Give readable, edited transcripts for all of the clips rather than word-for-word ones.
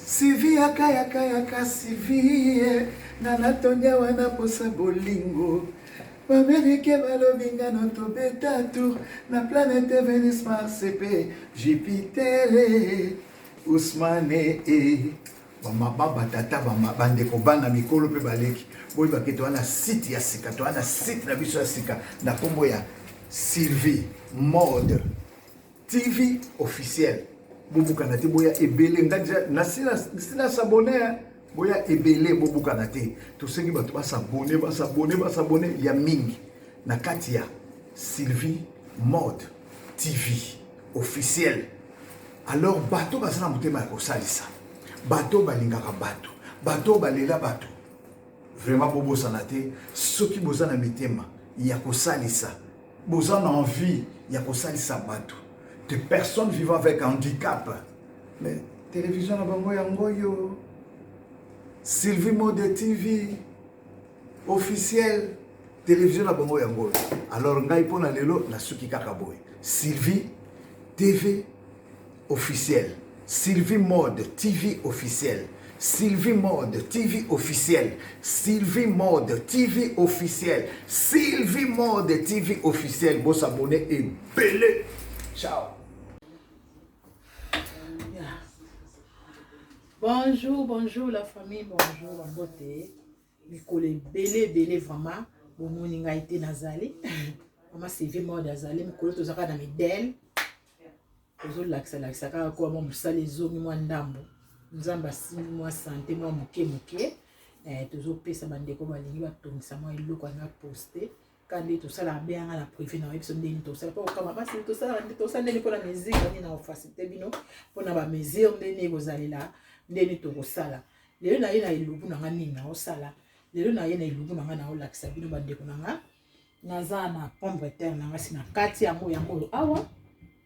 Sylvie yaka yaka yaka Sylvie nga natondi awa na posa bolingo B'Amerique balobi nga no tobeta tour na planète Venus Mars pe Jupiter Ousmane eh. Bamama batata bandeko bana mikolo mpe baleki boyebake toa na site ya sika toa na site na biso ya sika na nkombo ya Sylvie Mode TV officiel bobukana te boya ebele nga deja nasi na s'abonne boya ebele bobukana te tosengi bato basabone basabone basabone ya mingi na kati ya Sylvie Mode TV officiel alors bato baza na motema ya kosalisa bato balingaka bato bato balela bato vraiment bobosana te soki boza na mitema ya kosalisa boza na envie ya kosalisa bato de personnes vivant avec handicap mais télévision na bango yango oyo Sylvie Mode TV officiel télévision na bango yango oyo alors ngai mpo na lelo nasuki kaka boye Sylvie TV officiel Sylvie Mode TV officiel Sylvie Mode TV officiel Sylvie Mode TV officiel Sylvie Mode TV officiel bosabone ebele ciao. Yeah. Bonjour, bonjour la famille, bonjour bambote. Mikolo ebele ebele vraiment bomoni ngai te nazali mama Sylvie Mode azali mikolo tozalaka na midele tozolakisa lakisa kaka koa mwa mosala ezongi mwa ndambo nzambe asimbi mwa sante mwa moke moke eh, tozopesa bandeko balingi batongisa mwa eloko anga poste ka nde tosalaka beyanga na privé na biso ndenge tosala mpo kokama basi tosalaka nde tosala ndenge mpona mesure nde na kofacilite bino mpona bamesure ndenge ekozalela ndenge tokosala lelo naye na elubu na nga nini naosala lelo naye na elubu na nga naolakisa bino bandeko na nga Naza na pomme de terre na nga si na kati yango yango oyo awa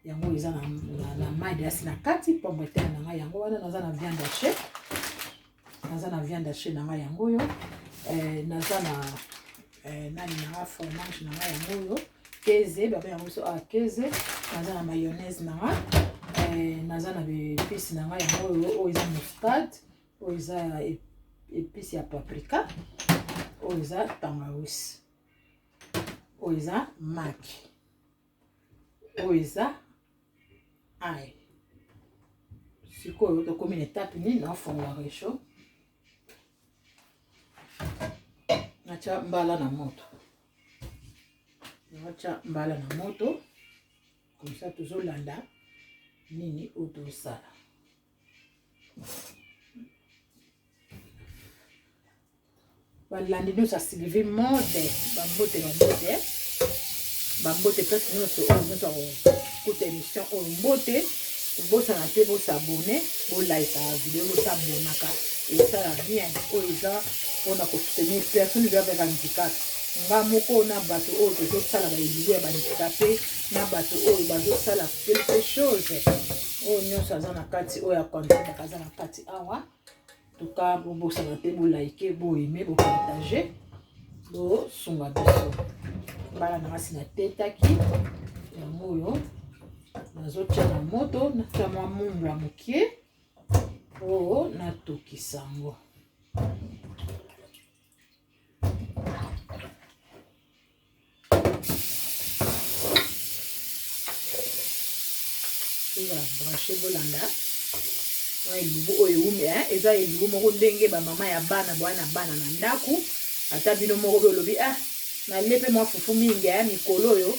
yango eza na, na, na mai deja si na kati pomme de terre na nga yango wana naza na viande hachée naza na viande hachée na nga yango oyo eh, naza na eh, nani na nga fromage na nga yango oyo keze babe yango biso awa keze naza na mayonnaise na nga eh, naza na bepice na nga yango oyo oyo eza muscade oyo eza epice ya paprika oyo eza tangawisi oyo eza maki oyo eza ai sikoyo tokomi na etape nini naofongola rechaud natya mbala na moto natya mbala na moto comme ça tozolanda nini oyo tosala Balandi nyonso ya Sylvie Mode, bambote bambote bambote place nyonso oyo nyonso akokuta émission oyo mbote kobosana te bosabone bolaika video bosabonaka esala bien oyo eza mpona kosoutenir personne vivant avec handicap nga moko na bato oyo tozosala baelubu ya bahandikape na bato oyo bazosala quelque chose oyo nyonso aza na kati oyo akontrolaka aza na kati awa tuka bobosana te bolike boaime bopartage bosunga biso mbala na ngasi natetaki yango oyo nazotya na moto natya mwa mungwa mokie po natokisa yango Tozala branche bolanda mwa elubu oyo ewumi eh, eza elubu moko ndenge bamama ya bana boya na bana na ndako ata bino moko mpe olobi ah nalie mpe mwa fufu mingi eh, mikolo oyo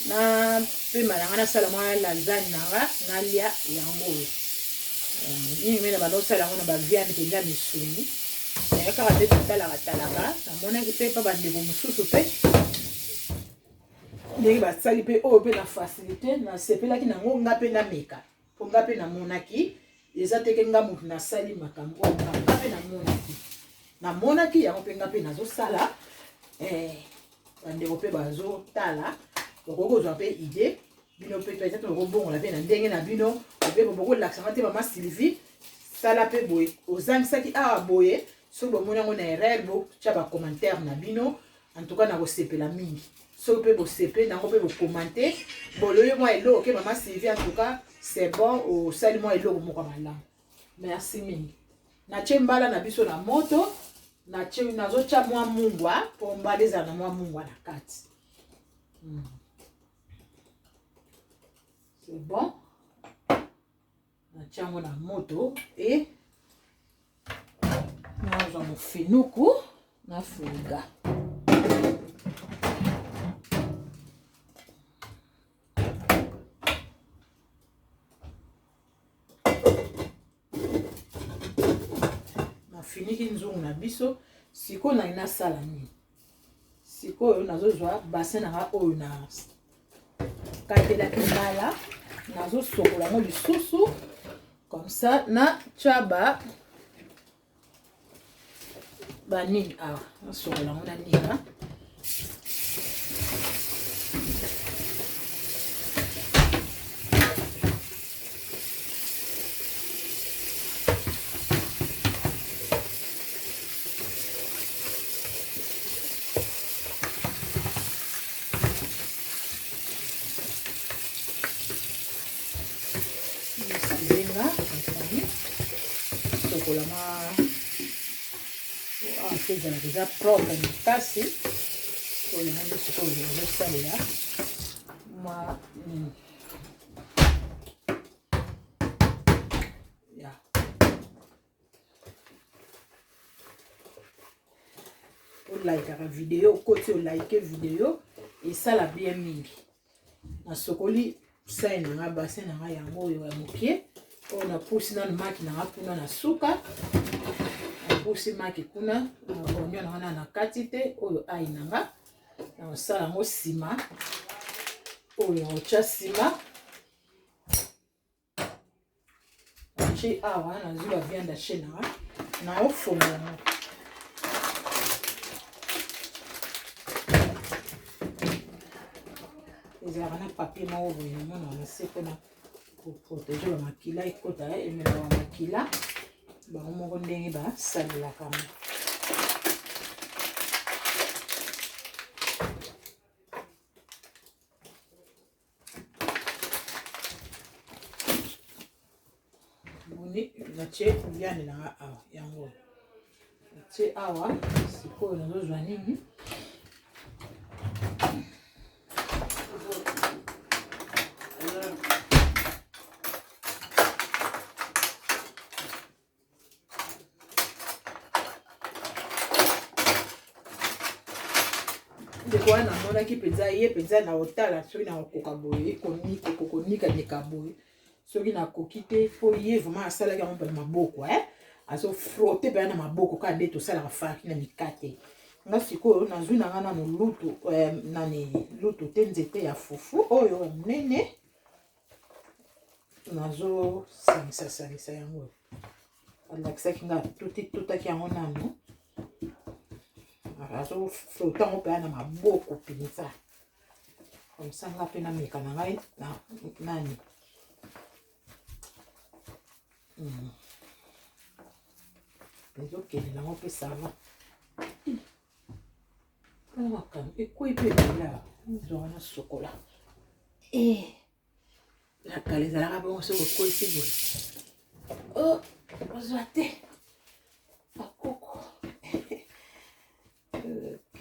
na pema na nga nasala mwa lasagne na nga nalia yango oyo eh, mingi mingi na banda osala yango na baviande mpenza misuni naye kaka nde totalaka talaka namonaki mpe mpa bandeko mosusu mpe ndenge basali mpe oyo mpe na facilité nasepelaki nango nga mpe nameka mpo nga mpe namonaki eza teke nga moto nasali makambo oyo nga mpe namonaki namonaki yango mpe nga mpe nazosala eh, bandeko mpe bazotala bakoki kozwa mpe idée bino mpe peut-être bokobongola mpe na ndenge na bino obe bokolakisa nga te mama Sylvie sala mpe boye ozangisaki awa boye soki bomoni yango na erreur botya bacommentaire na bino en tout cas nakosepela mingi soki mpe bosepeli nango mpe bokomante boloyi mwa eloko ke mama Sylvie en tout cas c'est bon osali mwa eloko moko ya malamu. Merci mingi. Natie mbala na biso na moto, natie nazotia mwa mungwa mpo mbala ezala na mwa mungwa na kati. C'est bon. Natie yango na moto e nazwa mofinuku nafuga. Nafiniki nzungu na biso. Sikoyo nalingi nasala nini? Sikoyo nazozwa bassin na nga oyo na katelaki mbala, nazosokola yango lisusu comme ça na tya ba banini awa, nasokola yango na nika. Sokola ma awa mpe ezalaka eza propre makasi. Oyo yango nde sikoyo ozosalela mwa nini ya olaikaka video, okoti olaike video, esala bien mingi. Nasokoli sai na nga, bassin na nga yango oyo ya moke oyo, napusi nanu maki na nga kuna na suka, napusi maki kuna, onio na nga na kati te. Oyo ai na nga nakosala yango nsima, oyo nakotya nsima. Natie awa, nazwi ba viande hachée na nga, naofongola yango. Ezalaka na papier moko boye namonaka na se mpona koprotege bamakila ekota, emelaka bamakila bango moko ndenge basalelaka yango. Moni natie viande na nga awa, yango natie awa. Sikoyo nazozwa nini? Ndeko wana namonaki mpenza ye mpenza na otala soki nakokoka boye konika boye, soki nakoki te, mpo ye vraiment asalaki yango mpona maboko, eh? Azofrotte mpenza na maboko kaka nde tosalaka farine na mikate. Nga sikoyo nazwi na nga nanu lutu, nani, lutu te, nzete ya fufu oyo ya monene, nazosangisasangisa yango. Alakisaki nga tuti tutaki yango nanu, azofrotte yango mpenza na maboko mpenza comme ça. Nga mpe nameka na ngai na nani. Ezokende nango mpe sava mpona makambo ekwei mpe ebele awa, ezwaka na sokola. Na kala ezalaka bongo, soki okwesi boye, oh, ozwa te bakoko. Ok.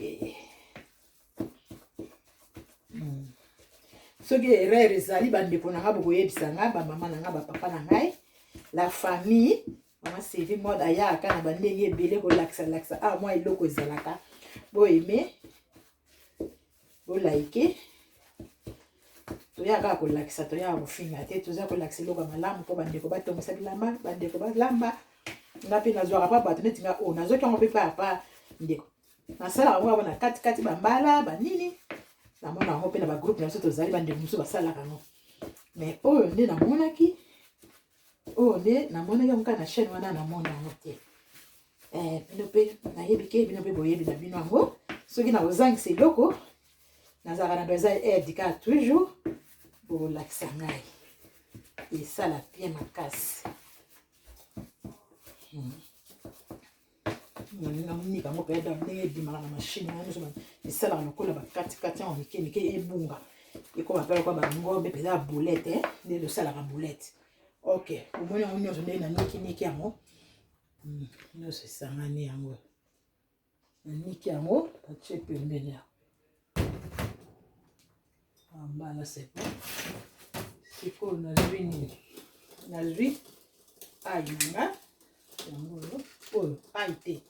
Soki erreur ezali, bandeko na nga bokoyebisa ngai, bamama na ngai, bapapa na ngai, la famille. Mama Sylvie Mode ayaka na bandenge ebele kolakisa-lakisa awa mwa eloko ezalaka. Boaime, bolike, toyaka kaka kolakisa, toyaka kofinga te, toza kolakisa eloko ya malamu mpo bandeko batongisa bilamba, bandeko balamba. Nga mpe nazwaka pa bato neti nga oyo nazwaki yango mpe pa ndeko, nasalaka yango na katikati bambala banini, namona yango mpe na bagroupe na biso tozali, bandeko mosusu basalaka yango. Mais oyo nde namonaki, oyo nde namonaki yango kaka na chaîne wana, namoni yango te. Bino mpe nayebi ke bino mpe boyebi na bino yango. Soki nakozangisa eloko, nazalaka na besoin aide kaka toujours, bolakisa ngai, esala bien makasi. Namonika yango mpe ndenge ebimaka na machine wana nyonso, esalaka lokola bakatikati yango mike mike, ebunga, ekoma mpe lokola bangombe mpenza ya boulette, nde tosalaka boulette. Ok, omoni yango nyonso ndenge nanikiniki yango nyonso esangani yango naniki yango natie pembeni yango mbala c'est bon. Sikoyo nazwi nini? Nazwi ail na nga yango oyo, oyo ail te,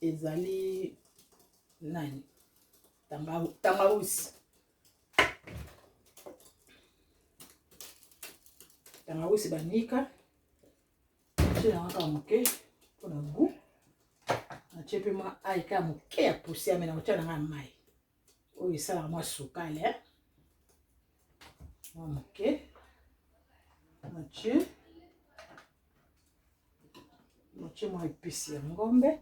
ezali nani, tangawisi. Tangawisi banika, natie yango kaka moke mpona goût. Natie mpe mwa ail kaka moke ya poussière, me nakotia na nga mai oyo esalaka mwa sukali, eh? Mwa moke natie, natie mwa episi ya ngombe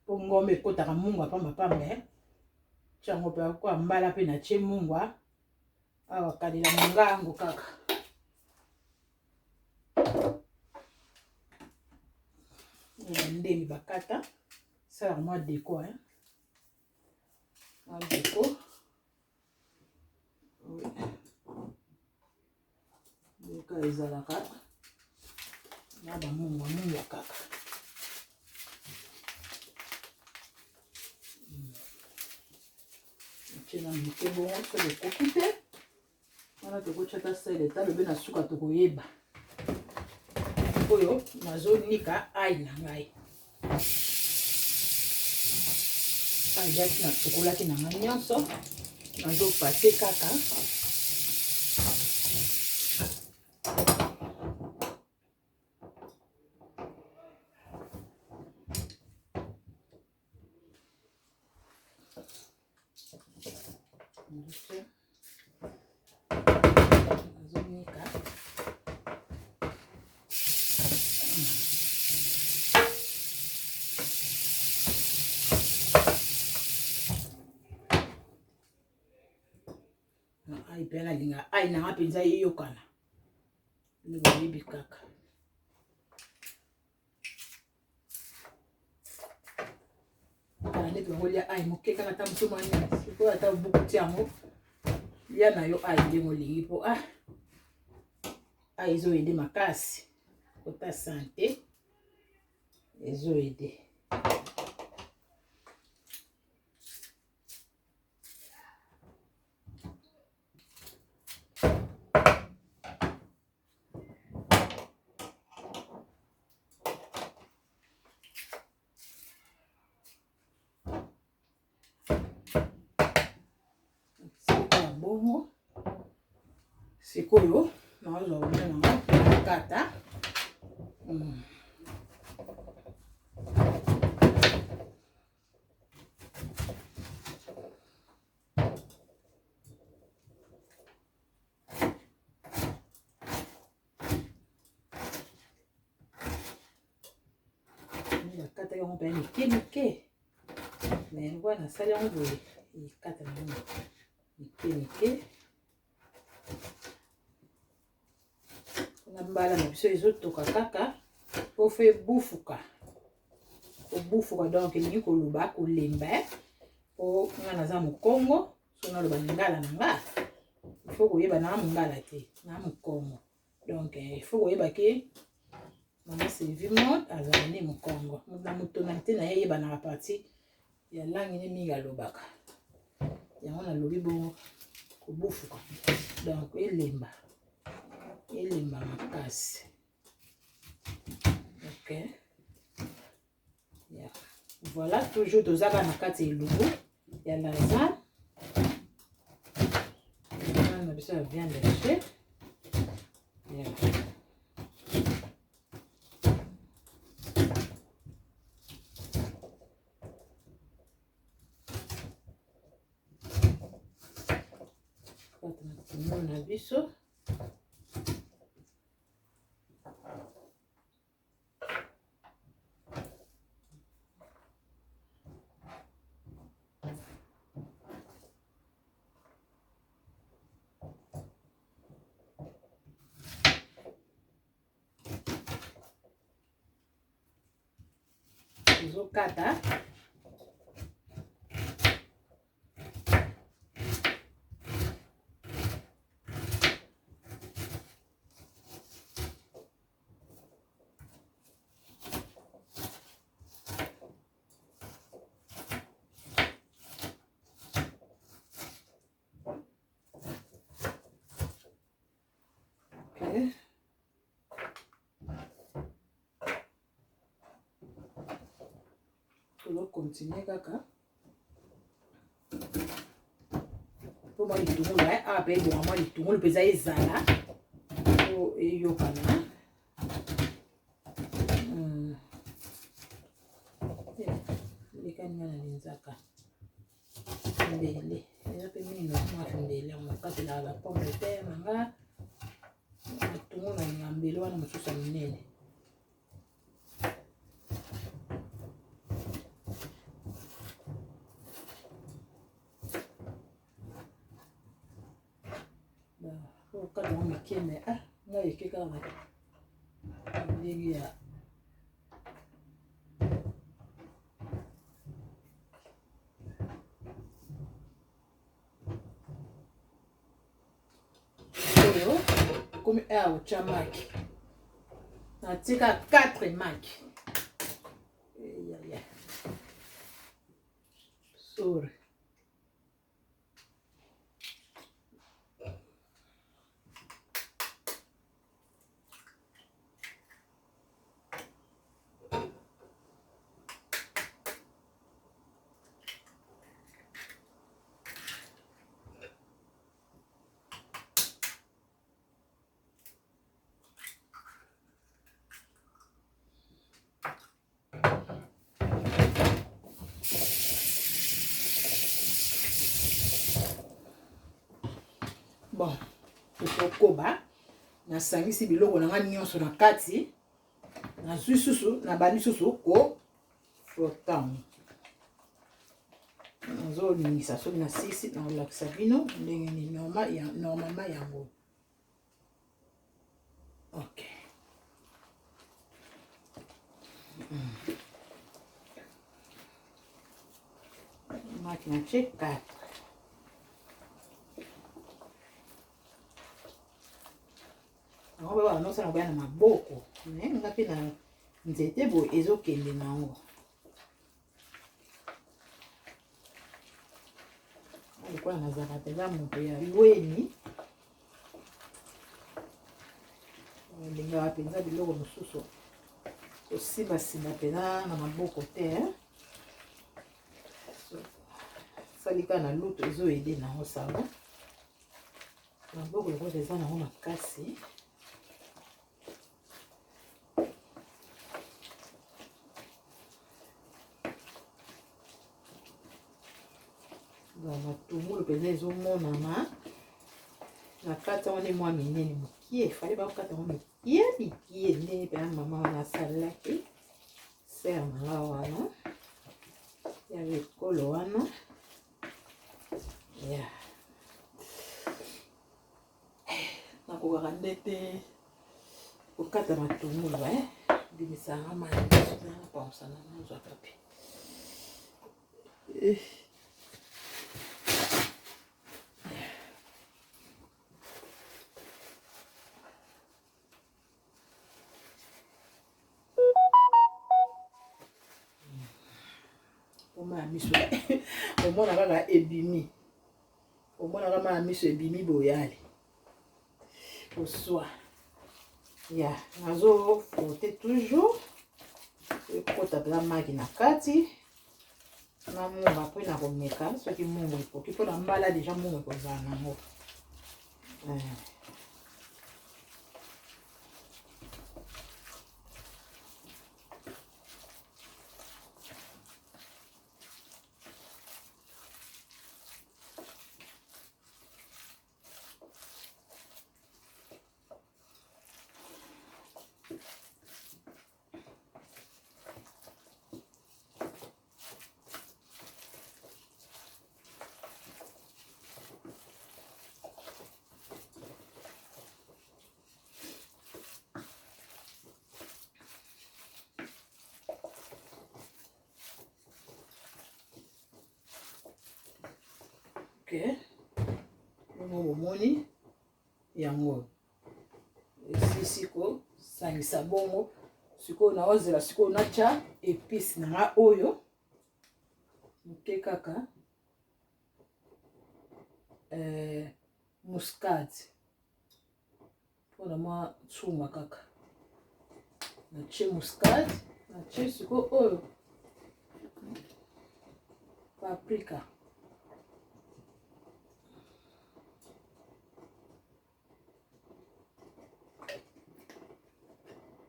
mpo ngombe ekotaka mungwa pamba pamba, eh? Tia yango mpe kwa mbala mpe natie mungwa awa, kalela mongango kaka. Ndemi bakata salaka mwa deko, eh? Mwa deko ndeka ezalaka na bamungwa mungwa kaka. Tie na moke bongo, soki ekoki te wana tokotya ta sele talobe na suka tokoyeba. Oyo nazonika ai na ngai aidaki, nasukolaki na ngai nyonso, nazopase kaka. Nazonika na ai mpe nalinga ai nanga mpenza eyokana nde boyebi kaka. Kala nde bango lia ai moke kaka, ata moke mwa nini. Sikoyo ata obukuti yango, lia na yo ai ndenge olingi, mpo ah ai ezoyede makasi kota sante, ezoyede. Bongo sikoyo nazwa oignon nango nakata. Nakata yango mpe mike mike, me yango nasali yango boye, ekata yango mike mike. Na mbala na biso ezotoka kaka po fo ebufuka, kobufuka donc elingi koloba kolemba, po nga naza mokongo. So naloba lingala na nga, il faut koyeba na mongala te, na mokongo. Donc il faut koyeba ke mama Sylvie Mode azala nde mokongo, na motonalité na ye eyebanaka parti ya langi nde mingi alobaka yango. Nalobi bongo kobufuka, donc elemba, elemba makasi. Ok, yeah. Voilà, toujours toza kaka na kati ya elubu ya lasagne na biso ya viande hachée, yeah. Na biso tozokata. Okay. Tozo continuer kaka mpo mwa litungulu eh, awa mpe ebonga mwa litungulu mpenza ezala mpo eyokana. Elekani nga na linzaka mbele eza mpe mingi na mwa mbele yango nakatelaka ba pomme de terre na nga matungulu na linga mbele wana mosusu ya minene. Okata yango mike me ah ngai eke kaka na ndenge ya oyo ekomi awa otya maki natika 4 maki. Sorry. Bon, tokokoba. Nasangisi biloko na nga nyonso na kati, nazwi susu, nabandi susu ko frotter. Nazolingisa soki nasisi nakolakisa bino ndenge nini normalement yango. Ok, maki natie 4. Yango mpe banosala boya na maboko me nga mpe na nzete boye ezokende na yango lokola nazalaka mpenza moto ya lweni, alingaka mpenza biloko mosusu kosimbasimba mpenza na maboko te. Salika na lutu ezoyede nango sava maboko lokola eza nango makasi. Matungulu mpenza ezomonana na kati yango nde mwa minene mokie, efale bakokata yango mikie mikie ndenge mpenza mama wana asalelaki sere na nga wana ya ekolo wana ya nakokaka nde te kokata matungulu. Bimisanga mai napamusana nazwaka mpe. Oma ya miso omona kaka ebimi, omonaka ma ya miso ebimi boyale koswa ya nazo frotter toujours ekota mpenza maki na kati na munga mpe na komeka soki mungu ekoki mpona mbala deja mungu ekozala nango. Ok, bongo bomoni yango esisi kosangisa bongo. Sikoyo naozela, sikoyo natya épice na nga oyo moke kaka, muscade. mpona mwa nsunga kaka. Natie muscade, natie sikoyo oyo paprika.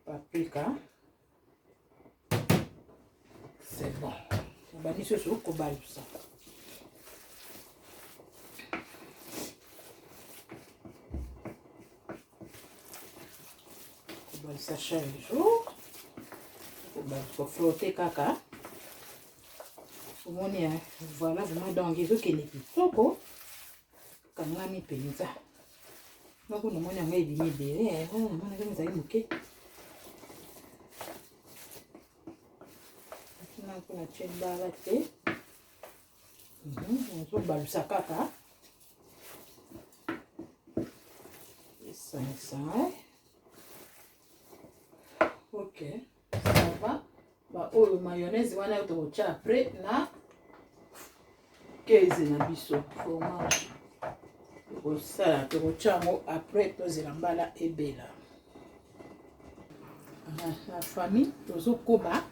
Paprika. C'est bon. Nabandi susu kobalusa. Kobalusa chaque jour. Kofrote kaka. Omoni, voilà vraiment donc ezokende kitoko. Kangami mpenza. Moko namoni yango ebimi ebele, namoni yango ezali moke. Nako natie mbala te. Nazobalusa kaka. Esangisa. Ok, ça va. Ba oyo mayonnaise wana tokotia après na keze na biso fromage. Tokosala tokotia yango après tozela mbala ebela. La famille tozokoba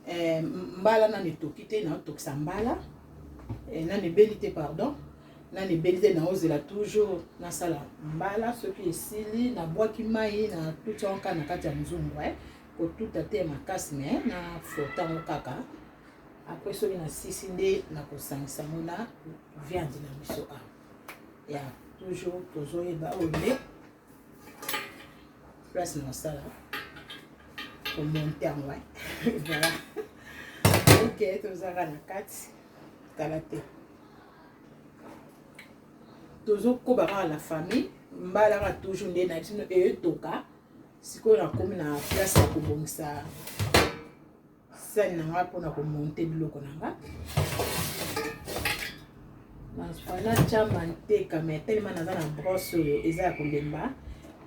eh, mbala nanu etoki te, naotokisa mbala eh, nanu ebeli te, pardon, nanu ebeli te, naozela toujours nasala mbala. Soki esili nabwaki mai natuti yango kaka na kati ya nzungu eh. Kotuta te makasi me na frota yango kaka. Après soki nasisi nde nakosangisa yango na viande na biso awa. Ya toujours tozoyeba oyo nde place na osala komonte yango. Voilà, ok, tozalaka na kati kala te, tozokoba kaka la famille. Mbala kaka toujours nde na biso eyetoka. Sikoyo nakomi na place ya kobongisa sani na nga mpona komonte biloko na nga. Natya manteka me telema naza na brosse oyo eza ya kolemba,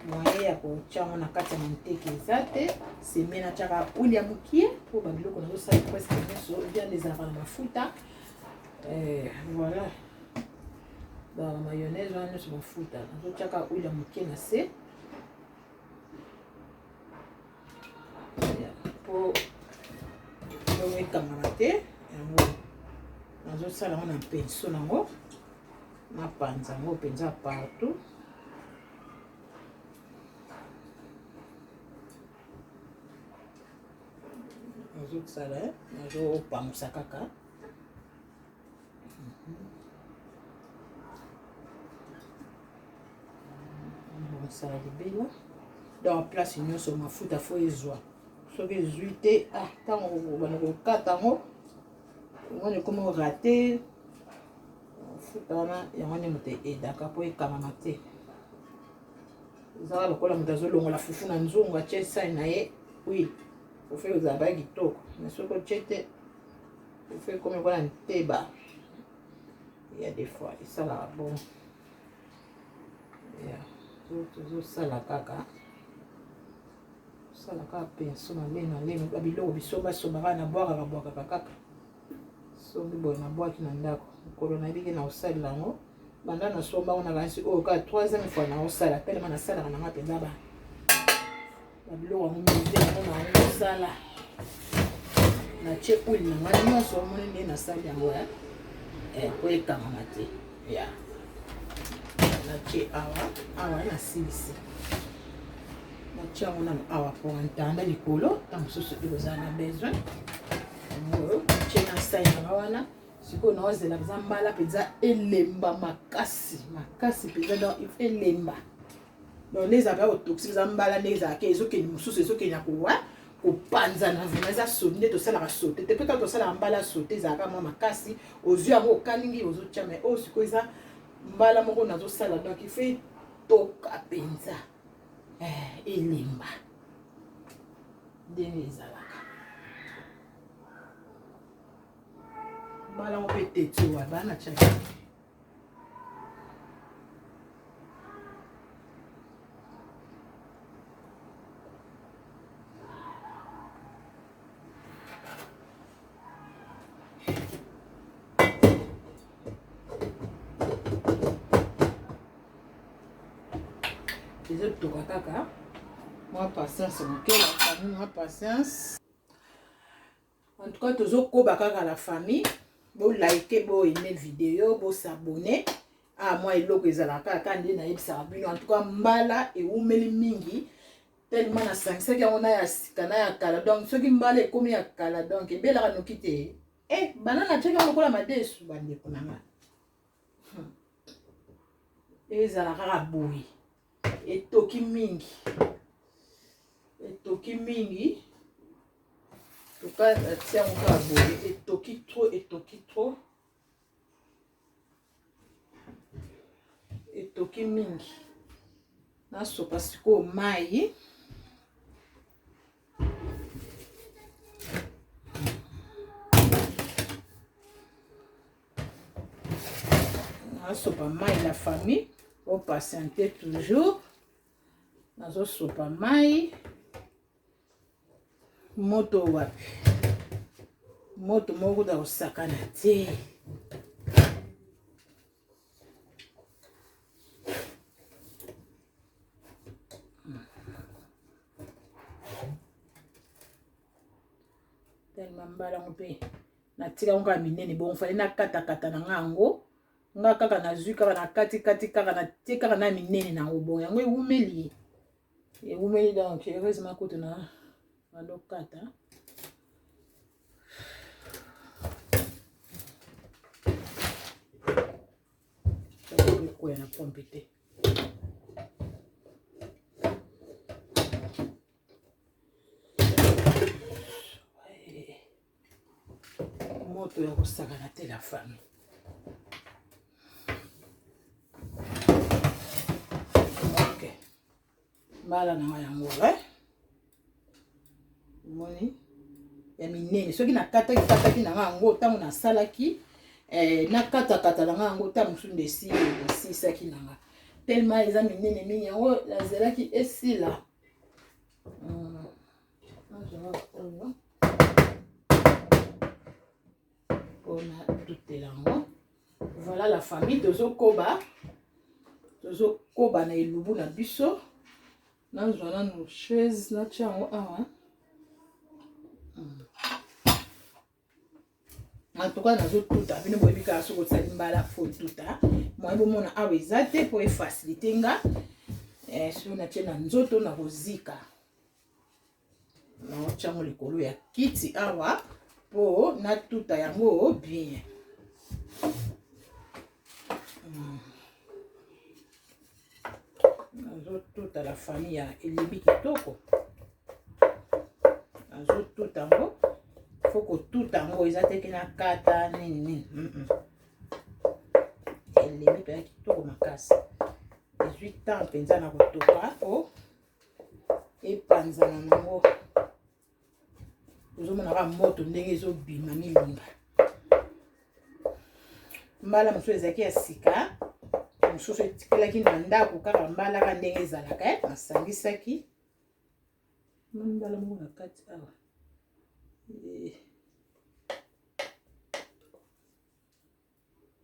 moyen ya kotya yango na kati ya manteka eza te. Semie natyaka huile ya mokie mpo babiloko nazosala presque nyonso viande ezalaka na mafuta. Voilà, ba mayonnaise wana nyonso mafuta, nazotyaka huile ya mokie na se mpo bongo ekangama te. Yango nazosala yango na pinceau nango, napanza yango mpenza partout. Nazosala, nazopangusa kaka. Bongisa libela, donc place nyonso mafuta fo ezwa. Soki ezwi te, ah, ntango bana kokata yango, omoni ekomi orate mafuta wana. Yango nde moto edaka mpo ekangama te. Ezaka lokola moto azolongola fufu na nzungu, atie sani na ye huile, fufu ezala ba kitoko. Mais soki otie te, fufu ekomi lokola nteba. Ya des fois esalaka bon. Tozosala kaka, osala kaka pinceau malemi malemi. Babiloko bisombasomba nabwakaka bwakaka kaka. Sombi boye, nabwaki na ndako. Mokolo nayebi ke na kosalela yango, banda nasomba ngo, nakanisi oyo kaka troisième fois naosala. Telema nasalaka nanga mpenza ba babiloko yango mingi te. Yango na kosala, natie huile na ngai nyonso. Omoni nde nasali yango po ekangama te. Ya natie awa, awa nasilisi, natie yango nano awa po ntanda likolo. Ntango mosusu ekozala na besoin yango, tie na sai nanga wana. Sikoyo naozela mpenza mbala mpenza elemba makasi makasi mpenza. Donc il faut elemba, donc nde ezalaka kotokisi mpenza mbala, nde ezalaka ezokende mosusu, ezokende na kowa kopanzana. Vraiment eza sauté nde tosalaka sauté te, mpe kaka tosalaka mbala sauté ezalaka mwa makasi, ozwi yango okalingi, ozotia. Mais oyo sikoyo eza mbala moko nazosala, donc il faut etoka mpenza, elemba ndenge ezalaka mbala yango mpe teti wa bana tiaki. Ezotoka kaka mwa patience moke la famille, mwa patience. En tout cas tozokoba kaka la famille, bo like, bo aimer vidéo, bo s'abonner. Ah, mwa eloko ezalaka kaka nde nayebisaka bino. En tout cas mbala ewumeli mingi tellement nasangisaki yango na ya sika na ya kala. Donc soki mbala ekomi ya kala, donc ebelaka noki te. Eh, bana natiaki yango lokola madesu, bandeko na nga. Ezala kaka boye, etoki mingi, etoki mingi. Toka natia yango kaka boye, etoki trop, etoki trop, etoki mingi. Nasopa sikoyo mai. Nasopa mai la famille, opatiente toujours. Nazosopa mai. Moto wapi? Moto moko kuta kosakana te. Tellement mbala yango mpe natika yango kaka minene bongo, fale nakatakata na nga yango, nga kaka nazwi kaka na kati kati kaka natie kaka na minene na yango bongo, yango ewumeli, ewumeli. Donc heureusement kutu na bandokata ekoya na pompe te. Moto ya kosakana te la famille. Ok, mbala na nga yango omoni ya minene. Soki nakataki kataki na nga yango ntango nasalaki, nakatakata na nga yango ntango mosusu nde esi esilisaki na nga, tellement eza minene mingi, yango nazelaki esila. Oyo mpona tutela yango. Voilà la famille, tozokoba, tozokoba na elubu na biso. Nazwa nanu chaise, natia yango awa. En tout cas nazotuta bino, boyebi kaka soki osali mbala fo tuta. Moye bomona awa eza te mpo efacilite nga. Soki natie na nzoto nakozika, naotya yango likolo ya kiti awa mpo natuta yango bien. Nazotuta la famille ya elimbi kitoko, nazotuta yango. Fo kotuta yango, eza teke na kata nini nini. Elembi mpenza kitoko makasi, ezwi temps mpenza na kotoka po epanzana nango. Ozomona kaka moto ndenge ezobima milinga. Mbala mosusu ezalaki ya sika, mosusu etikelaki na ndako kaka mbalaka ndenge ezalaka, nasangisaki mbala moko na kati awa.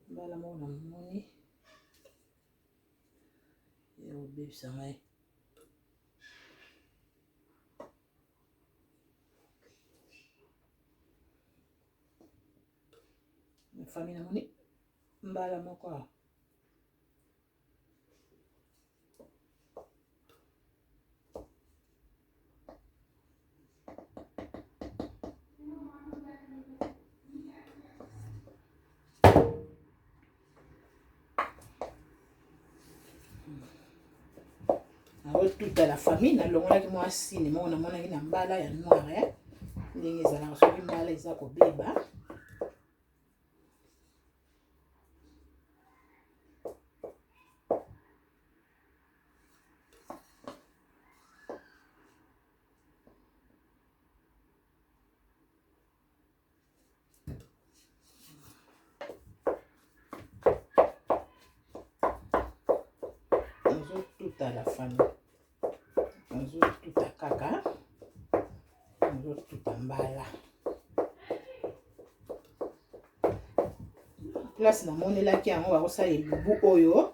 Mbala moko namoni ya kobebisa ngai. Famille, namoni mbala moko awa. Naotuta la famille, nalongolaki mwa sine moko namonaki na mbala ya noire, ndenge ezalaka soki mbala eza kobeba. Nazotuta la famille, nazotuta kaka, nazotuta mbala. Place namonelaki yango bakosala elubu oyo,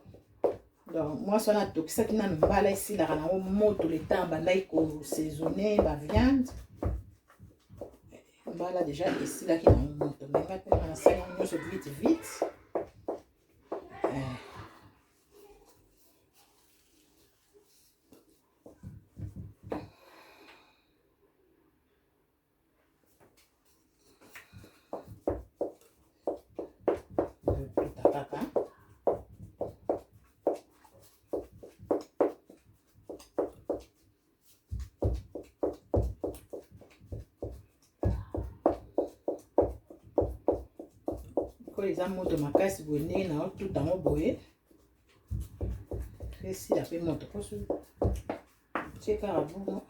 donc Donc mwasi wana atokisaki nanu mbala esilaka nango moto le temps abandaki kosaisonne baviande, mbala deja esilaki nango moto. Me ngai mpe nasali yango nyonso vite vite. Eh. Tuta kaka. Oyo eza moto makasi boye, ndenge na otuta yango boye esila mpe moto poso tie kaka bongo.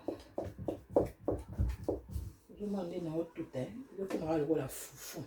Ozomona nde na otuta ezokomaka lokola fufu.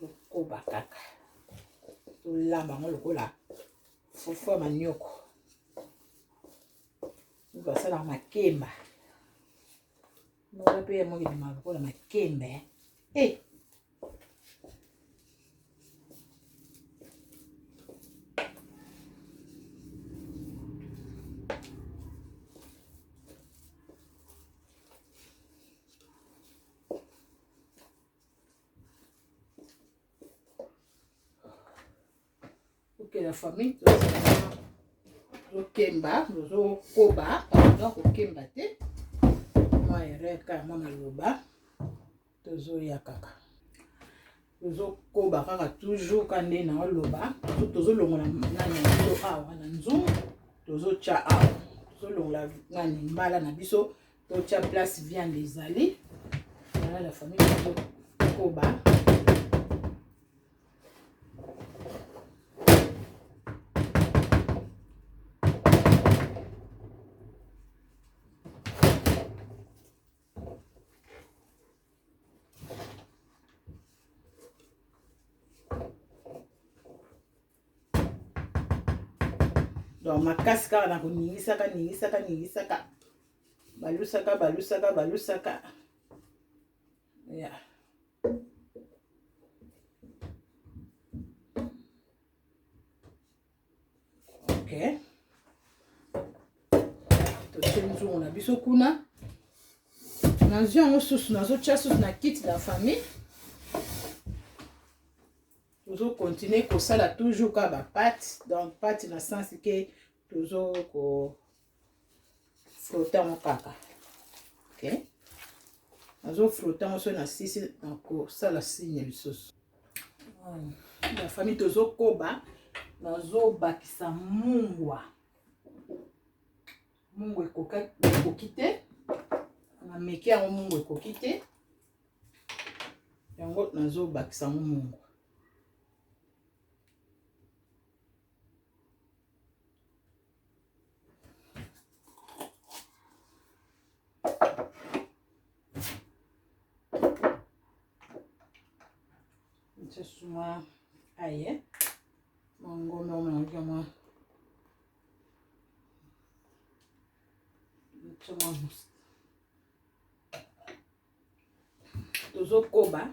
Tokoba kaka tolamba yango lokola fufu ya manioko basalaka makemba moko mpe ya moko ebima lokola makemba eh. Ok, la famille, tozokemba, tozokoba, pardon, kokemba te, mwa erreur kaka, mwa maloba, tozoya kaka, tozokoba kaka toujours ka nde naoloba. Tozolongola nani na biso awa na nzungu, tozotya awa, tozolongola nani mbala na biso, totya place viande ezali. Voilà la famille, tozokoba. Donc makasi kaka na koningisaka, ningisaka, ningisaka, balusaka, balusaka, balusaka ya yeah. Ok, totie nzungu na biso kuna, nazwi yango susu, nazotya susu na kiti. La famille, tozocontinue kosala toujours kaka bapate. Donc pate na sens ke tozo ko frotte yango kaka. Ok, nazofrotte yango, soki nasisi nakosala signe lisusu. La famille, tozokoba, nazobakisa mungwa. Mungwa ekoki te, nameki yango, mungwa ekoki te, yango nazobakisa yango mungwa. Lisusu mwa aye, mwa ngombe oyo nayoki, mwa mwa tozokoba,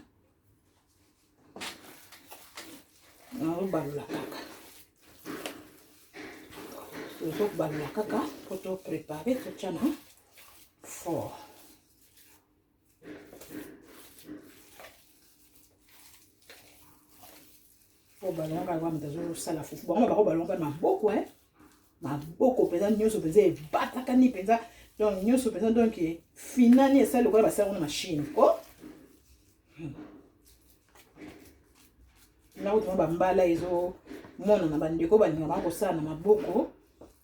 nazobalola kaka, tozobalola kaka mpo toprépare, totya na four. Po balonga kaka moto azosala fufu, bango bako balonga maboko e maboko mpenza nyonso mpenza ebatakani mpenza, donc nyonso mpenza, donc finani esali lokola basali yango na machine ko. Nakotuma bambala ezomonana, bandeko balinga bango kosala na maboko.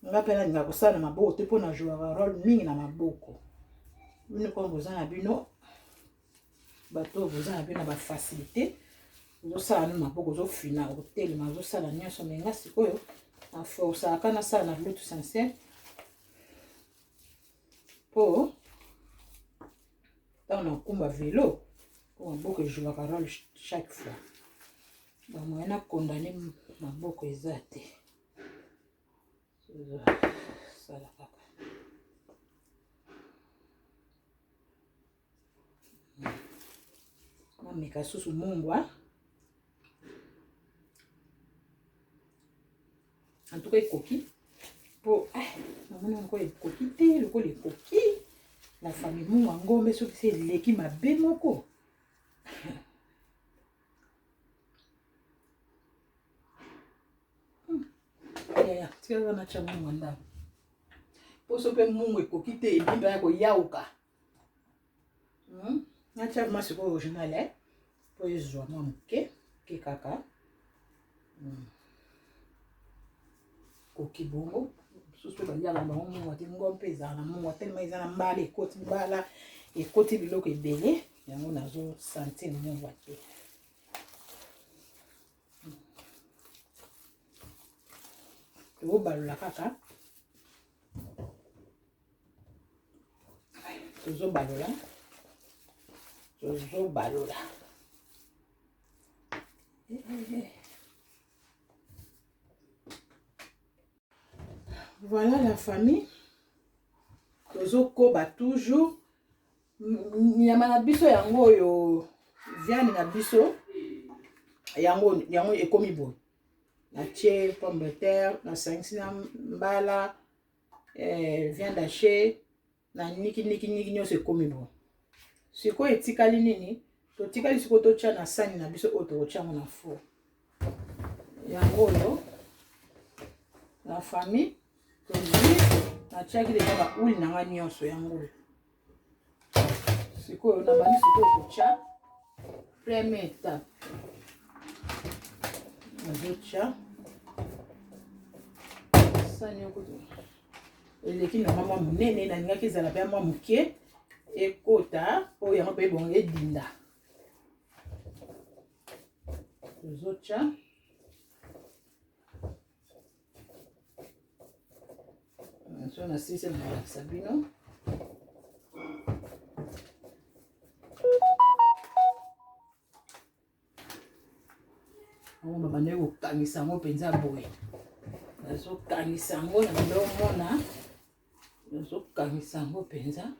Nga mpe nalinga kosala na maboko te mpo na jouaka role mingi na maboko. Bino koma boza na bino bato oyo boza na bino na bafacilité, ozosala no maboko, ozofina, otelema, ozosala nyonso. Me nga sikoyo naforsaka nasala na lutu sincere mpo ntango nakumba velo, mpo maboko ejouaka role chaque fois. Bamoyen na condamne maboko eza te. Sala kaka nameka susu mungwa. En tout cas ekoki mpo eh, namoni yango ekoki te lokola ekoki la famille. Mungwa ngombe soki se eleki mabe moko. Yaya, tika natya mungwa ndambo mpo soki mpe mungwa ekoki te, ebimba ya koyauka. Natya ma sikoyo original eh? Mpo ezwa mwa moke ke kaka koki bongo. Mosusu mpe baliaka na bango mungwa te. Ngo mpe ezala na mungwa telema, eza na mbala, ekoti mbala, ekoti biloko ebele, yango nazosentir mungwa te. Tokobalola kaka, tozobalola, tozobalola. Voilà la famille, tozokoba toujours. Nyama na biso yango oyo, viande na biso yango, yango ekomi boye. Natie pomme de terre, nasangisi na mbala, viande hachée na niki niki niki, nyonso ekomi boye. Sikoyo etikali nini? Totikali sikoyo totya na sani na biso oyo tokotya yango na four. Yango oyo la famille, tozwi, natiaki deja bahuile na ngai nyonso. Yango oyo sikoyo nabandi sikoyo kotya. Première étape, nazotya sani yoko eleki na mwa monene. Nalingaki ezala mpe mwa moke, ekota oyo yango mpe ebongo edinda. Tozotya so na sisi na kolakisa bino. Yango babandaki kokangisa yango mpenza boye, bazokangisa yango na bando omona, bazokangisa yango mpenza.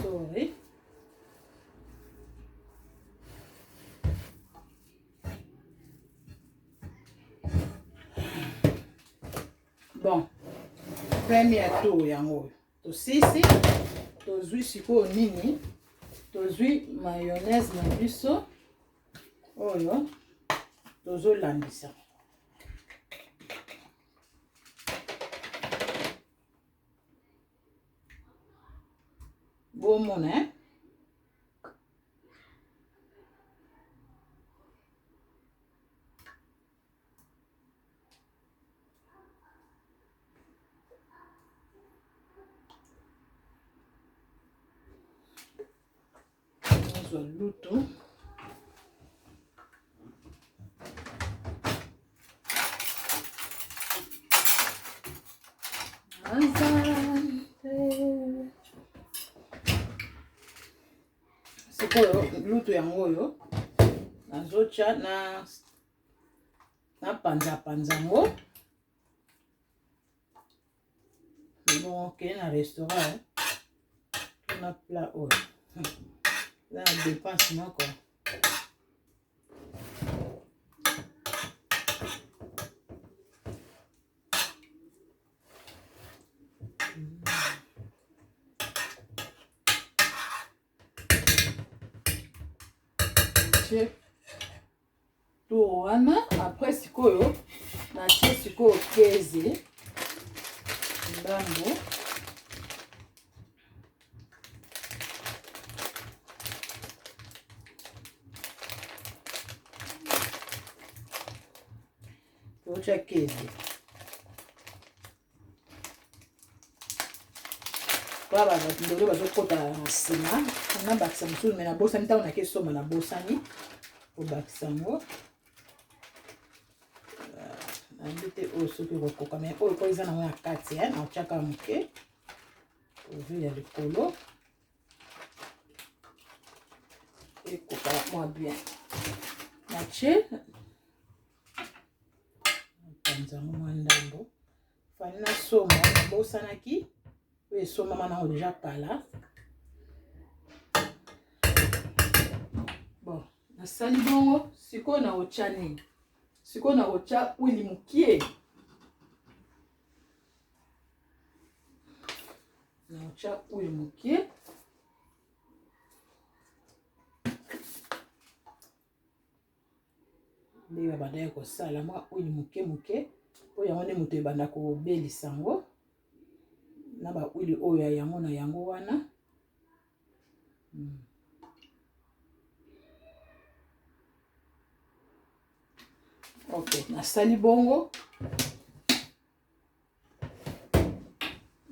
Sorry. Bon, premier tour yango oyo tosisi. Tozwi sikoyo nini? Tozwi mayonnaise na biso oyo tozolandisa. Bomona, eh? Nazwa lutu. Asante. Sikoyo lutu yango oyo nazotya na napanzapanza yango bongo. Okende na restaurant, tuna plat oyo eza na dépense moko. Tie tour wana. Après sikoyo natie sikoyo keze ndambo. Totya kezi. Kwa ba ndolo bazokota na nsima, nabakisa mosusu me nabosani ntango nake soma nabosani kobakisa yango. Nayebi te oyo soki ekokoka me oyo po eza nango na kati naotyaka moke ovi ya likolo ekoka mwa bien. Natie napanza yango mwa ndambo fani nasomba nabosanaki oyo esomama nango deja kala. Bon, nasali bongo. Sikoyo nakotya nini? Sikoyo nakotya wili mokie, nakotya wili mokie. Ndenge babandaki kosala mwa huile moke moke, mpo yango nde moto ebanda kobelisa yango na ba huile oyo ya yango na yango wana. Ok, nasali bongo,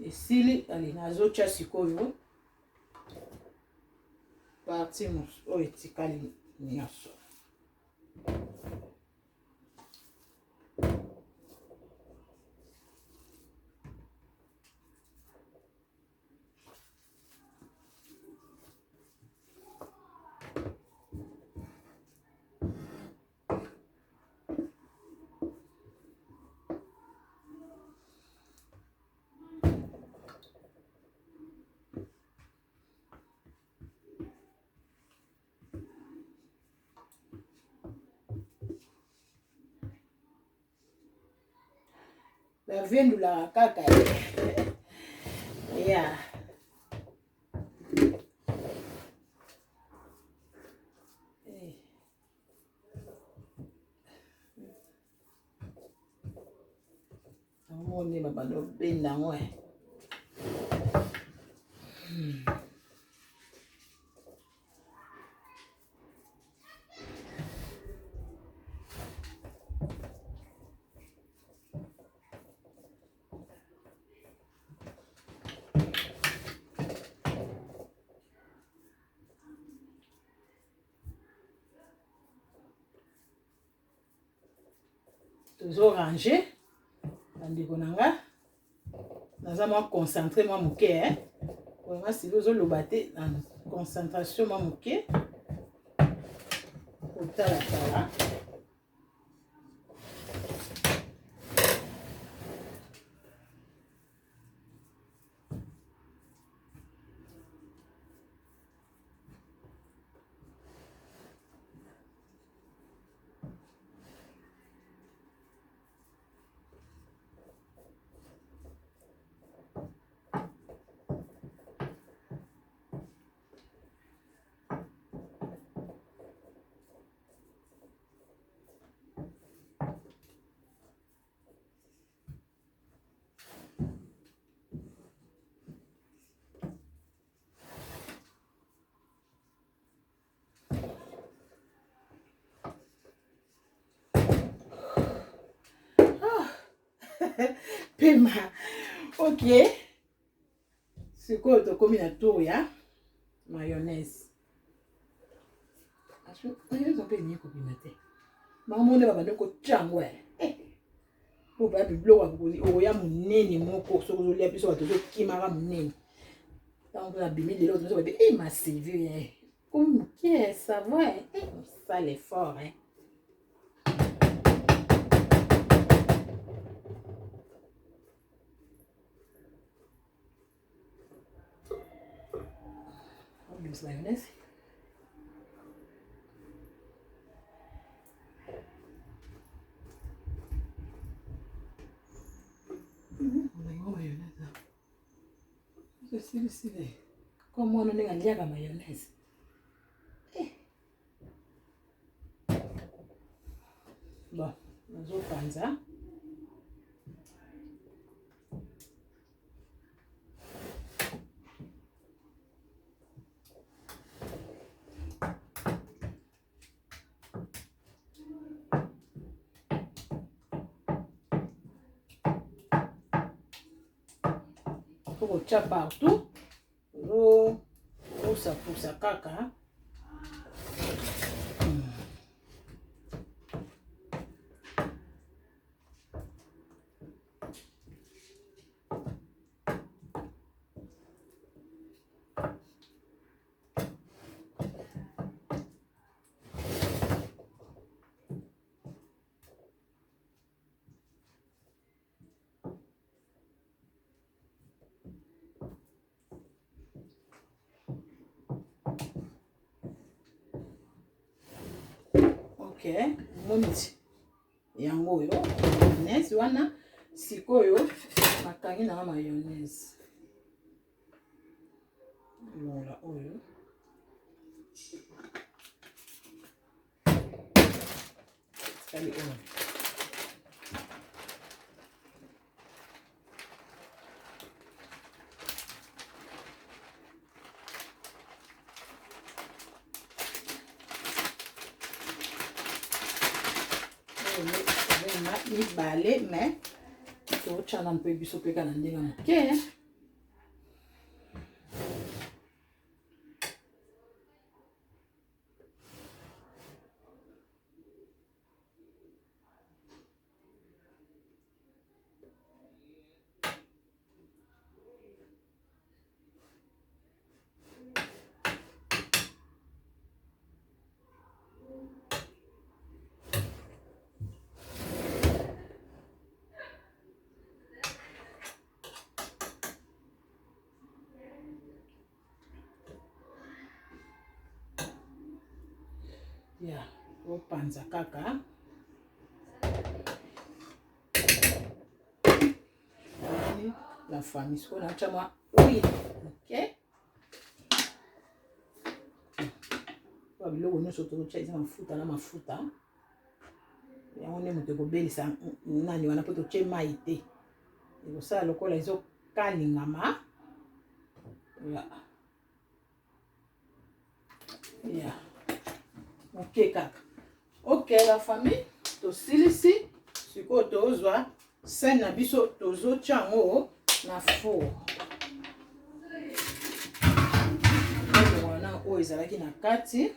esili. Ale, nazotya sikoyo partie oyo etikali nyonso. Bavendulaka kaka ya yango nde babanda obenda yango. Tozo ranger, bandeko na nga. Naza mwa concentré mwa moke, eh? Nga sili ozoloba te na concentration mwa moke, kotalatala. Pema. Ok, sikoyo tokomi na tour ya mayonnaise. Mayonnaise mpe elingi kobima te. Bango nde babandi kotya yango po baya biloko okoya monene moko. Soki ozolia, biso bato ozokimaka monene. Ntango mpe nabimi lelo, tozo babi e ma Sylvie komi moke, ça va, osala effort. Obimisa mayonnaise. Mayonnaise esilisili ko mwana ndenge aliaka mayonnaise. Bon, nazopanza. Okoki kotya partout, ozopusapusa kaka. Ok, omoni ti yango oyo mayonnaise wana. Sikoyo nakangi nanga mayonnaise, longola oyo. Etikali oyo. Mibale me totyana mpe biso mpe kaka na ndenge moke. Ya opanza kaka la famille. Sikoyo natya mwa huile moke. Ba biloko nyonso tokotya eza mafuta na mafuta, yango nde moto ekobelisa nani wana, mpo totye mai te, ekosala lokola ezokalingama. Ya ya moke kaka. Ok la famille, tosilisi. Sikoyo tozwa scène na biso, tozotya yango na four wana oyo ezalaki na kati.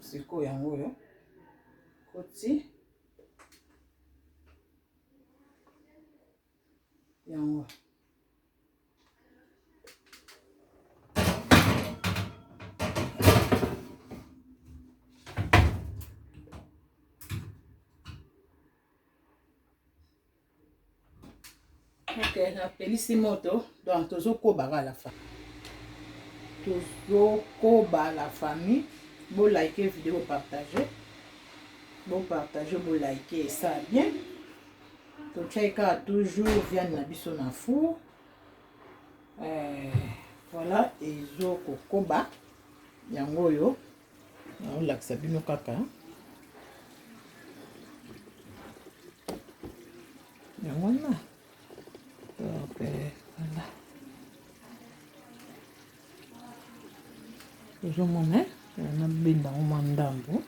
Sikoyo yango oyo koti yango. Ok, napelisi moto, donc tozokoba kaka la famille, tozokoba la famille. Bolike video, bopartage, bopartage, bolike, esa bien. Totyai kaka toujours viande na biso na four. Voilà, ezokokoba yango oyo naolakisa bino kaka yango wana. Donc voilà, ozomona nabenda yango mwa ndambo,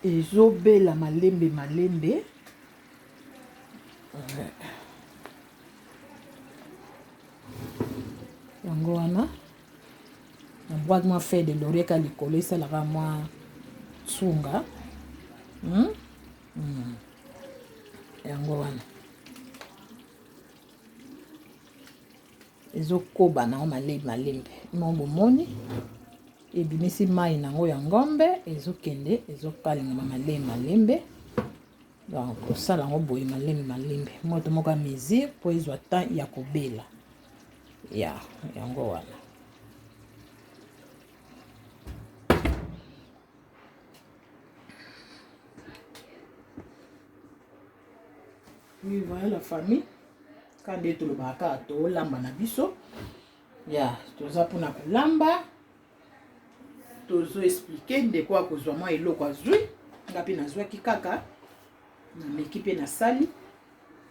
ezobela malembe malembe. Yango wana nabwaki mwa feuille de laurier ka likolo, esalaka mwa sunga. Yango wana ezokoba nango malembe malembe. Mo bomoni ebimisi mai nango ya ngombe, ezokende ezokalingama malembe malembe. Donc kosala yango boye malembe malembe, moto moko ya mesure mpo ezwa temps ya kobela ya yango wana. Oui, voilà la famille. Kaka nde tolobaka kaka tolamba na biso ya toza mpona kolamba tozo explike ndeko akozwa mwa eloko azwi nga mpe nazwaki kaka nameki mpe nasali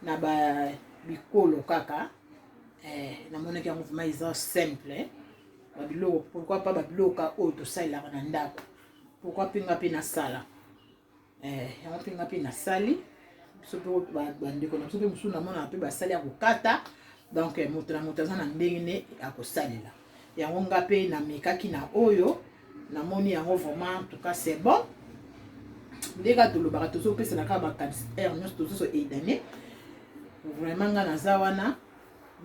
na ba bikolo kaka eh, namonaki yango vraiment eza simple eh. babiloko pourquoi pas babiloko oyo tosalelaka na ndako pourquoi mpe nga mpe nasala eh, yango mpe nga mpe nasali biso mpe bandeko na biso mpe mosusu namonaka mpe basali ya kokata donc eh, moto na moto aza na ndenge ne akosalela yango nga mpe namekaki na oyo namoni yango vraiment en tout cas c'est bon nde kaka tolobaka tozopesana kaka makanisi heure nyonso tozoso aidane vraiment nga naza wana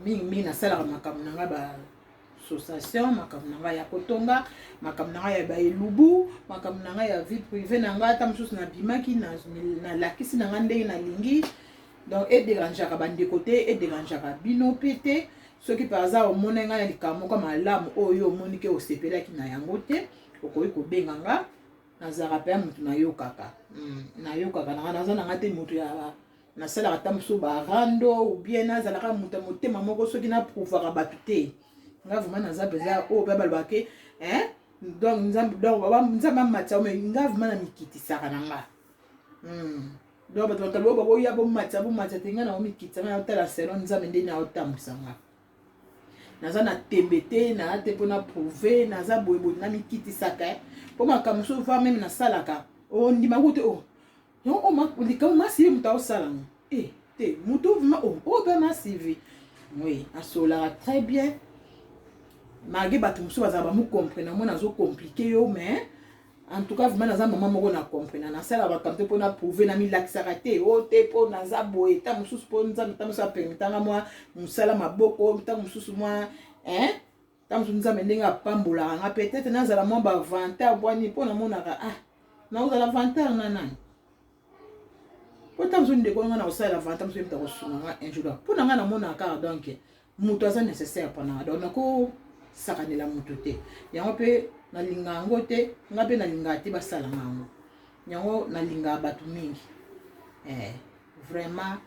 mingimingi nasalaka makambo na nga ba association makambo na ngai ya kotonga makambo na ngai ya baelubu makambo na ngai ya vie privée na ngai ata mosusu nabimaki nalakisi na ngai ndenge nalingi donc ederangeaka bandeko te ederangeaka bino mpe te soki par hasard omoni ngai na likambo moko malamu oyo omoni ke osepelaki na yango te okoki kobenga nga nazalaka mpe ya moto nayokaka hmm, nayokaka na ngai naza na ngai te moto ya nasalaka ata mosusu barando ou bien nazalaka moto ya motema moko soki naprouvaka bato te nga vraiment naza mpenza oyo mpe balobaka ke donc nzambe donc nzambe amatisa me nga vraiment namikitisaka na nga hmm. donc bato bakaloba bakoya bomatisa bomatisa te nga naomikitisa nga naotala selon nzambe nde naotambwisa nga naza na tembe te naa te mpo na prouve naza boyeboye namikitisaka mpo makambo mosusu va meme nasalaka ondima kutu o oh, yango oyo oh, likambo masivi moto aosala ngo e te moto vraimen oyo oh, mpe masivi oui asololaka très bien malgré bato mosusu bazala bamokomprena mona azocomplike yo mais en tout cas vraiment naza mama moko na comprena nasala makambo te mpo na prouve namilakisaka te o oh, te mpo naza boye ntango mosusu mpo nzambe ntango mosusu apermitanga mwa mosala maboko ntango mosusu mwa hein ntango mosusu nzambe ndenge apambolaka nga peut-être nazala mwa bavantard bwani mpo namonaka ah nakozala vantard na nani mpo ntango mosusu ndeko nga nakosalela vantard mosusu ye moto akosunga nga un jour mpo na nga namonaka kaka donc moto aza nécessaire mpo nanga donc nakosakanela moto te yango mpe nalinga yango te nga mpe nalingaka te basala nga yango yango nalingaka bato mingi eh, vraiment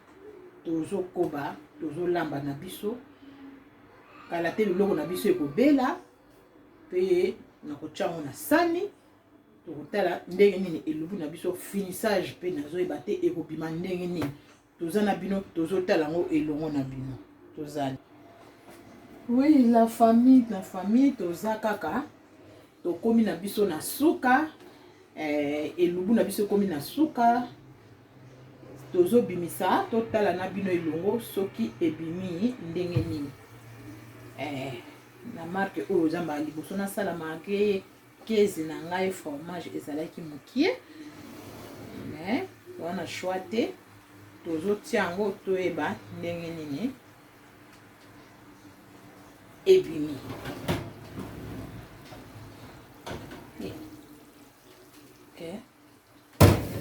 tozokoba tozolamba na biso kala te biloko na biso ekobela mpe nakotya yango na sani tokotala ndenge nini elubu na biso finissage mpe nazoyeba te ekobima ndenge nini toza na bino tozotala yango elongo na bino tozali oui la famille la famille toza kaka tokomi na biso na suka eh, elubu na biso ekomi na suka tozobimisa totala na bino elongo soki ebimi ndenge nini eh, na marke oyo oza mbala liboso nasala marke kezi na ngai fromage ezalaki mokie mais wana choix te tozotia yango toyeba ndenge nini ebimi okay.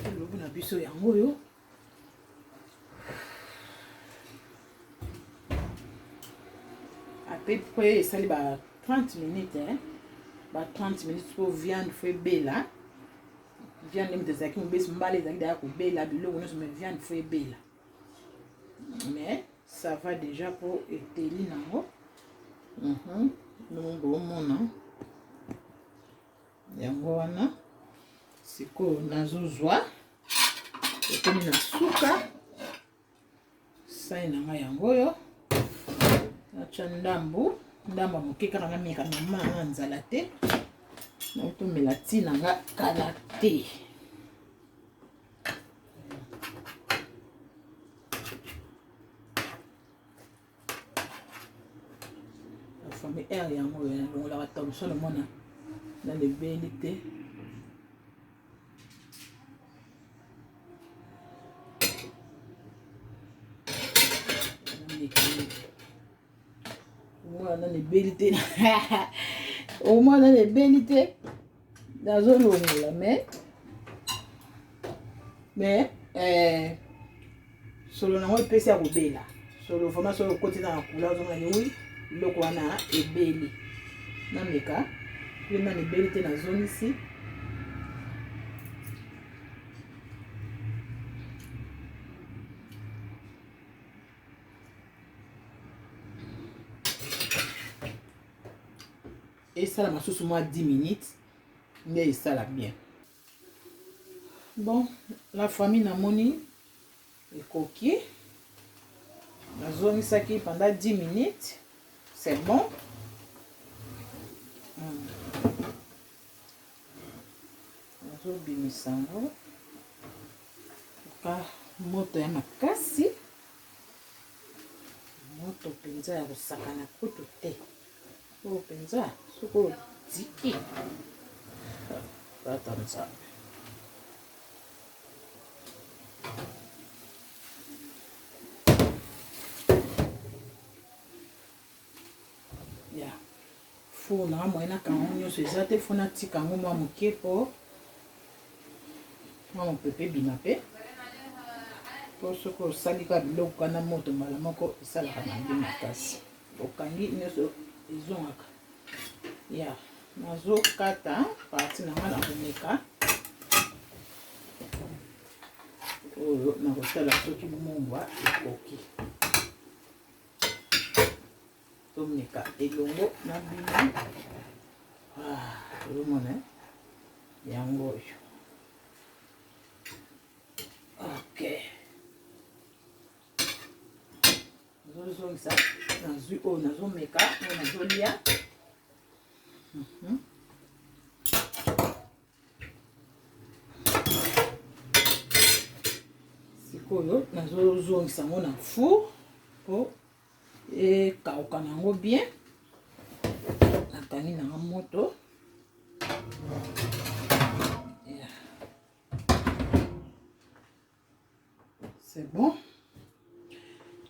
Elubu na biso yango oyo à peu près esali ba 30 minutes hein? ba 30 minutes mpo viande fo ebela viande nde moto ezalaki mobesi mbala ezalaki daya kobela biloko nyonso mais viande fo ebela mais ça va déjà mpo eteli nango mhm. donc bomona yango wana sikoyo nazozwa ekomi na suka sai na ngai yango oyo natya ndambu ndambu ya moke kaka nameka mama na nzala te naotomela ti na nga kala te famille aire yango oyo nalongolaka thomson omona nano ebeli te omona nano ebeli te omona nano ebeli te nazolongola mais mais eh, solo nango epesi ya kobela solo vraiment solo okoti na couleur ozomona ke wi biloko wana ebeli nameka mpe nani ebeli te nazongisi Esala masusu mwa 10 minutes nde esala bien. Bon, la famille namoni ekoki. Nazongisaki pendant 10 minutes. C'est bon. Nazobimisa yango. Ka moto ya makasi. Moto mpenza ya kosakana kutu te. Oyo mpenza soki otiki tata Nzambe. Ya four na moyen nakanga yango nyonso eza te, fo natika yango mwa moke mpo mwa mopepe ebima mpe, mpo soki osali kaka biloko kana moto mbala moko esalaka mabe makasi, okangi nyonso ezongaka. Ya nazokata parti na ngai na komeka oyo, nakotala soki mungwa ekoki. Tomeka elongo na bino. Ozomona yango oyo. Ok, nazozongisa, nazwi oyo nazomeka, oyo nazolia. Sikoyo nazozongisa yango na four po ekauka na yango bien. Nakangi nanga moto. C'est bon.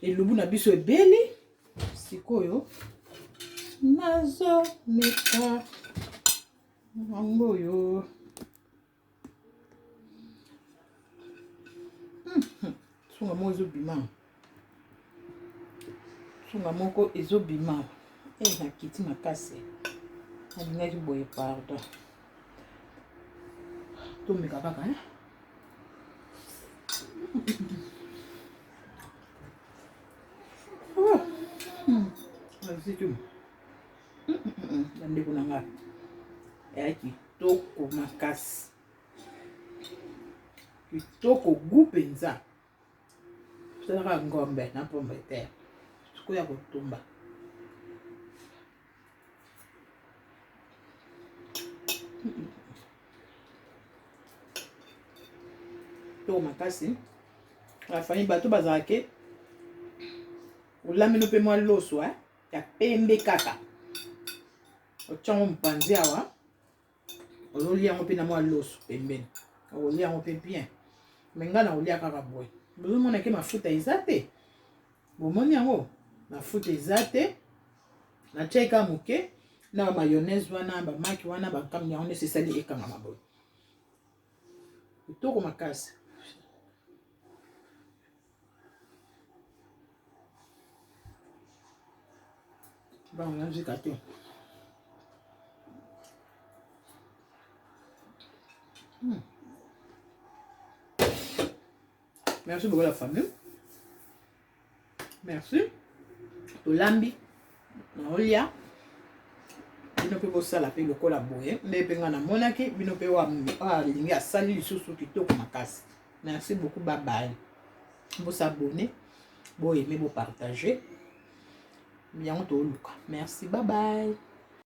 Elubu na biso ebeli. Sikoyo nazomeka yango oyo. Sunga moko ezobima. Sunga moko ezobima. Eh, nakiti makasi. Nalingaki boye, pardon. Tomeka kaka, eh? Oh. Bandeko na nga, eya kitoko makasi, kitoko gu mpenza. Tosalaka ngombe na pomme de terre sikoyo ya kotumba. Kitoko makasi. La famille, bato bazalaka ke olambino mpe mwa loso ya pembe kaka, otia yango mopanzi awa, ozolia yango mpe na mwa loso pembeni, okolia yango mpe bien. Me ngai nakolia kaka boye. Bozomona ke mafuta eza te, bomoni yango, mafuta eza te. Natiaki kaka moke na ba mayonnaise wana, bamaki wana, bakambi yango nyonso esali ekangama boye, kitoko makasi. Bon, nazwika te. Merci beaucoup la famille. Merci. Tolambi naolia, bino mpe bosala mpe lokola boye nde mpe ngai namonaki bino mpe oyo alingi asali lisusu kitoko makasi. Merci beaucoup, bye bye. Bosabone, boyeme, bopartage yango, toluka. Merci, bye bye.